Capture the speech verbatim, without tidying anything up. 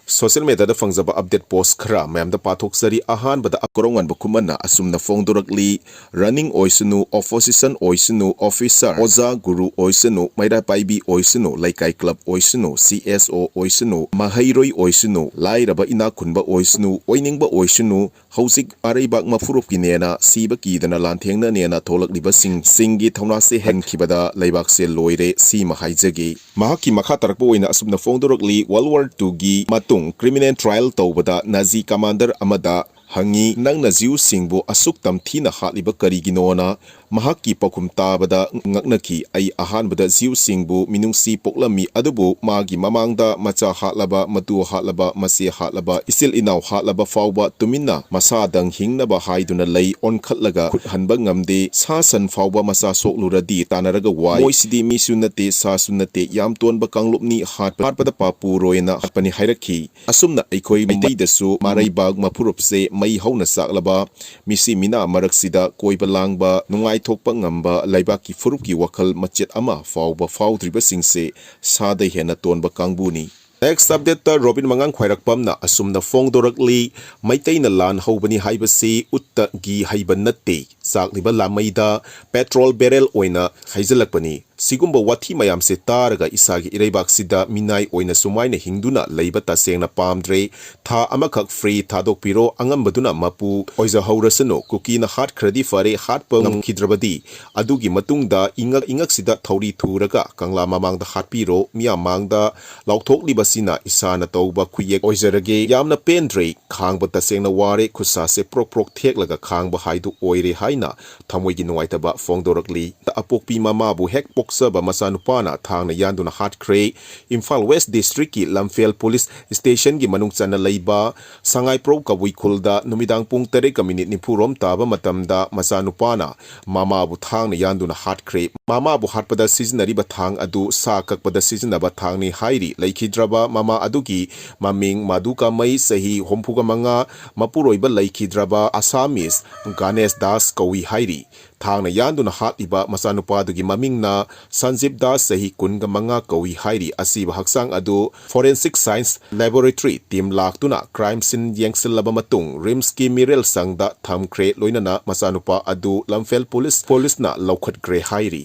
Social mediaꯗ ꯐꯪꯖꯕ update post ꯈꯔ ꯃꯌꯥꯝꯗ ꯄꯥꯊꯣꯛꯆꯔꯤ꯫ ꯑꯍꯥꯟꯕꯗ ꯀꯣꯔꯧꯉꯥꯟꯕ ꯈꯨꯃꯟꯅ ꯑꯁꯨꯝꯅ ꯐꯣꯡꯗꯣꯔꯛꯂꯤ, running ꯑꯣꯏꯁꯅꯨ, opposition ꯑꯣꯏꯁꯅꯨ, officer, ꯑꯣꯖꯥ, ꯒꯨꯔꯨ ꯑꯣꯏꯁꯅꯨ, ꯃꯩꯔꯥ ꯄꯥꯏꯕꯤ ꯑꯣꯏꯁꯅꯨ, ꯂꯩꯀꯥꯏ club ꯑꯣꯏꯁꯅꯨ, C S O ꯑꯣꯏꯁꯅꯨ, ꯃꯍꯩꯔꯣꯏ ꯑꯣꯏꯁꯅꯨ, ꯂꯥꯏꯔꯕ ꯏꯅꯥꯛ ꯈꯨꯟꯕ ꯑꯣꯏꯁꯅꯨ, ꯑꯣꯏꯅꯤꯡꯕ ꯑꯣꯏꯁꯅꯨ, ꯍꯧꯖꯤꯛ ꯑꯔꯩꯕꯥꯛ ꯃꯐꯨꯔꯨꯞꯀꯤꯅꯦꯅ ꯁꯤꯕ ꯀꯤꯗꯅ ꯂꯥꯟꯊꯦꯡꯅꯅꯦꯅ ꯊꯣꯛꯂꯛꯂꯤꯕꯁꯤꯡ, ꯁꯤꯡꯒꯤ ꯊꯧꯅꯥꯁꯦ ꯍꯟꯈꯤꯕꯗ ꯂꯩꯕꯥꯛꯁꯦ ꯂꯣꯏꯔꯦ꯫ ꯁꯤꯃ ꯍꯥꯏꯖꯒꯦ꯫ ꯃꯍꯥꯛꯀꯤ ꯃꯈꯥ ꯇꯥꯔꯛꯄ ꯑꯣꯏꯅ ꯑꯁꯨꯝꯅ ꯐꯣꯡꯗꯣꯔꯛꯂꯤ, World War twoꯒꯤ ꯃꯇꯨꯡ criminal trial ꯇꯧꯕꯗ Nazi commander ꯑꯃꯗ ꯍꯪꯉꯤ, "ꯅꯪꯅ Jewꯁꯤꯡꯕꯨ ꯑꯁꯨꯛ ꯇꯝꯊꯤꯅ ꯍꯥꯠꯂꯤꯕ ꯀꯔꯤꯒꯤꯅꯣꯅ?" ꯃꯍꯥꯛꯀꯤ ꯄꯥꯎꯈꯨꯝ ꯇꯥꯕꯗ ꯉꯛꯅꯈꯤ꯫ "ꯑꯩ ꯑꯍꯥꯟꯕꯗ Jewꯁꯤꯡꯕꯨ ꯃꯤꯅꯨꯡꯁꯤ ꯄꯣꯛꯂꯝꯃꯤ, ꯑꯗꯨꯕꯨ ꯃꯥꯒꯤ ꯃꯃꯥꯡꯗ ꯃꯆꯥ ꯍꯥꯠꯂꯕ, ꯃꯇꯨ ꯍꯥꯠꯂꯕ, ꯃꯆꯦ ꯍꯥꯠꯂꯕ, ꯏꯆꯤꯜ ꯏꯅꯥꯎ ꯍꯥꯠꯂꯕ ꯐꯥꯎꯕ ꯇꯨꯃꯤꯟꯅ ꯃꯁꯥꯗꯪ ꯍꯤꯡꯅꯕ ꯍꯥꯏꯗꯨꯅ ꯂꯩ, ꯑꯣꯟꯈꯠꯂꯒ ꯈꯨꯠ ꯍꯟꯕ ꯉꯝꯗꯦ꯫ ꯁꯥ ꯁꯟ ꯐꯥꯎꯕ ꯃꯆꯥ ꯁꯣꯛꯂꯨꯔꯗꯤ ꯇꯥꯟꯅꯔꯒ ꯋꯥꯏ꯫ ꯃꯣꯏꯁꯤꯗꯤ ꯃꯤꯁꯨ ꯅꯠꯇꯦ, ꯁꯥꯁꯨ ꯅꯠꯇꯦ, ꯌꯥꯝ ꯇꯣꯟꯕ ꯀꯥꯡꯂꯨꯞꯅꯤ, ꯍꯥꯠꯄ, ꯍꯥꯠꯄꯗ ꯄꯥꯞ ꯄꯨꯔꯣꯏꯅ ꯍꯥꯠꯄꯅꯤ" ꯍꯥꯏꯔꯛꯈꯤ꯫ ꯑꯁꯨꯝꯅ ꯑꯩꯈꯣꯏ ꯃꯩꯇꯩꯗꯁꯨ ꯃꯔꯩꯕꯥꯛ ꯃꯐꯨꯔꯨꯞꯁꯦ ꯃꯩ ꯍꯧꯅ ꯆꯥꯛꯂꯕ, ꯃꯤꯁꯤ ꯃꯤꯅꯥ ꯃꯔꯛꯁꯤꯗ ꯀꯣꯏꯕ ꯂꯥꯡꯕ, ꯅꯨꯡꯉꯥꯏꯊꯣꯛꯄ ꯉꯝꯕ, ꯂꯩꯕꯥꯛꯀꯤ ꯐꯨꯔꯨꯞꯀꯤ ꯋꯥꯈꯜ ꯃꯆꯦꯠ ꯑꯃ ꯐꯥꯎꯕ ꯐꯥꯎꯗ꯭ꯔꯤꯕꯁꯤꯡꯁꯦ ꯁꯥꯗ ꯍꯦꯟꯅ ꯇꯣꯟꯕ ꯀꯥꯡꯕꯨꯅꯤ꯫ Next updateꯇ ꯔꯣꯕꯤꯟ ꯃꯉꯥꯡ ꯈ꯭ꯋꯥꯏꯔꯥꯛꯄꯝꯅ ꯑꯁꯨꯝꯅ ꯐꯣꯡꯗꯣꯔꯛꯂꯤ, ꯃꯩꯇꯩꯅ ꯂꯥꯟ ꯍꯧꯕꯅꯤ ꯍꯥꯏꯕꯁꯤ ꯎꯠꯇꯒꯤ ꯍꯩꯕ ꯅꯠꯇꯦ, ꯆꯥꯛꯂꯤꯕ ꯂꯥꯃꯩꯗ petrol barrel ꯑꯣꯏꯅ ꯍꯩꯖꯤꯜꯂꯛꯄꯅꯤ꯫ ꯁꯤꯒꯨꯝꯕ ꯋꯥꯊꯤ ꯃꯌꯥꯝꯁꯦ ꯇꯥꯔꯒ ꯏꯁꯥꯒꯤ ꯏꯔꯩꯕꯥꯛꯁꯤꯗ ꯃꯤꯅꯥꯏ ꯑꯣꯏꯅ ꯁꯨꯃꯥꯏꯅ ꯍꯤꯡꯗꯨꯅ ꯂꯩꯕ ꯇꯁꯦꯡꯅ ꯄꯥꯝꯗ꯭ꯔꯦ꯫ ꯊꯥ ꯑꯃꯈꯛ free ꯊꯥꯗꯣꯛꯄꯤꯔꯣ, ꯑꯉꯝꯕꯗꯨꯅ ꯃꯄꯨ ꯑꯣꯏꯖꯍꯧꯔꯁꯅꯨ꯫ ꯀꯨꯀꯤꯅ ꯍꯥꯠꯈ꯭ꯔꯗꯤ ꯐꯔꯦ, ꯍꯥꯠꯄ ꯉꯝꯈꯤꯗ꯭ꯔꯕꯗꯤ ꯑꯗꯨꯒꯤ ꯃꯇꯨꯡꯗ ꯏꯉꯛ ꯏꯉꯛꯁꯤꯗ ꯊꯧꯔꯤ ꯊꯨꯔꯒ ꯀꯪꯂꯥ ꯃꯃꯥꯡꯗ ꯍꯥꯠꯄꯤꯔꯣ꯫ ꯃꯤꯌꯥꯝ ꯃꯥꯡꯗ ꯂꯥꯎꯊꯣꯛꯂꯤꯕꯁꯤꯅ ꯏꯁꯥꯅ ꯇꯧꯕ ꯈꯨꯌꯦꯛ ꯑꯣꯏꯖꯔꯒꯦ꯫ ꯌꯥꯝꯅ ꯄꯦꯟꯗ꯭ꯔꯦ꯫ ꯈꯥꯡꯕ ꯇꯁꯦꯡꯅ ꯋꯥꯔꯦ꯫ ꯈꯨꯠꯁꯥꯁꯦ ꯄ꯭ꯔꯣꯛ ꯄ꯭ꯔꯣꯛ ꯊꯦꯛꯂꯒ ꯈꯥꯡꯕ ꯍꯥꯏꯗꯨ ꯑꯣꯏꯔꯦ ꯍꯥꯏꯅ ꯊꯃꯣꯏꯒꯤ ꯅꯨꯡꯉꯥꯏꯇꯕ ꯐꯣꯡꯗꯣꯔꯛꯂꯤ꯫ ꯑꯄꯣꯛꯄꯤ ꯃꯃꯥꯕꯨ ꯍꯦꯛ ꯄꯣꯛꯆꯕ ꯃꯆꯥꯅꯨꯄꯥꯅ ꯊꯥꯡꯅ ꯌꯥꯟꯗꯨꯅ ꯍꯥꯠꯈ꯭ꯔꯦ꯫ ꯏꯝꯐꯥꯜ West Districtꯀꯤ ꯂꯝꯐꯦꯜ Police Stationꯒꯤ ꯃꯅꯨꯡ ꯆꯟꯅ ꯂꯩꯕ ꯁꯉꯥꯏꯄ꯭ꯔꯧ ꯀꯕꯨꯏ ꯈꯨꯜꯗ ꯅꯨꯃꯤꯗꯥꯡ ꯄꯨꯡ ꯇꯔꯦꯠꯀ minute ꯅꯤꯐꯨ ꯔꯣꯝ ꯇꯥꯕ ꯃꯇꯝꯗ ꯃꯆꯥꯅꯨꯄꯥꯅ ꯃꯃꯥꯕꯨ ꯊꯥꯡꯅ ꯌꯥꯟꯗꯨꯅ ꯍꯥꯠꯈ꯭ꯔꯦ꯫ ꯃꯃꯥꯕꯨ ꯍꯥꯠꯄꯗ ꯁꯤꯖꯤꯟꯅꯔꯤꯕ ꯊꯥꯡ ꯑꯗꯨ ꯁꯥ ꯀꯛꯄꯗ ꯁꯤꯖꯤꯟꯅꯕ ꯊꯥꯡꯅꯤ ꯍꯥꯏꯔꯤ꯫ ꯂꯩꯈꯤꯗ꯭ꯔꯕ ꯃꯃꯥ ꯑꯗꯨꯒꯤ ꯃꯃꯤꯡ ꯃꯥꯗꯨ ꯀꯥꯃꯩ, ꯆꯍꯤ ꯍꯨꯝꯐꯨꯒ ꯃꯉꯥ, ꯃꯄꯨꯔꯣꯏꯕ ꯂꯩꯈꯤꯗ꯭ꯔꯕ ꯑꯁꯥꯃꯤꯁ ꯒꯥꯅꯦꯁ ꯗꯥꯁ ꯀꯧꯏ ꯍꯥꯏꯔꯤ꯫ ꯊꯥꯡꯅ ꯌꯥꯟꯗꯨꯅ ꯍꯥꯠꯂꯤꯕ ꯃꯆꯥꯅꯨꯄꯥꯗꯨꯒꯤ ꯃꯃꯤꯡꯅ ꯁꯟꯖꯤꯞ ꯗꯥꯁ, ꯆꯍꯤ ꯀꯨꯟꯒ ꯃꯉꯥ ꯀꯧꯏ ꯍꯥꯏꯔꯤ꯫ ꯑꯁꯤꯕ ꯍꯛꯆꯥꯡ ꯑꯗꯨ forensic science laboratory team ꯂꯥꯛꯇꯨꯅ crime scene ꯌꯦꯡꯁꯤꯜꯂꯕ ꯃꯇꯨꯡ ꯔꯤꯝꯁꯀꯤ ꯃꯤꯔꯦꯜ ꯁꯪꯗ ꯊꯝꯈ꯭ꯔꯦ꯫ ꯂꯣꯏꯅꯅ ꯃꯆꯥꯅꯨꯄꯥ ꯑꯗꯨ ꯂꯝꯐꯦꯜ ꯄꯨꯂꯤꯁ, ꯄꯨꯂꯤꯁꯅ ꯂꯧꯈꯠꯈ꯭ꯔꯦ ꯍꯥꯏꯔꯤ꯫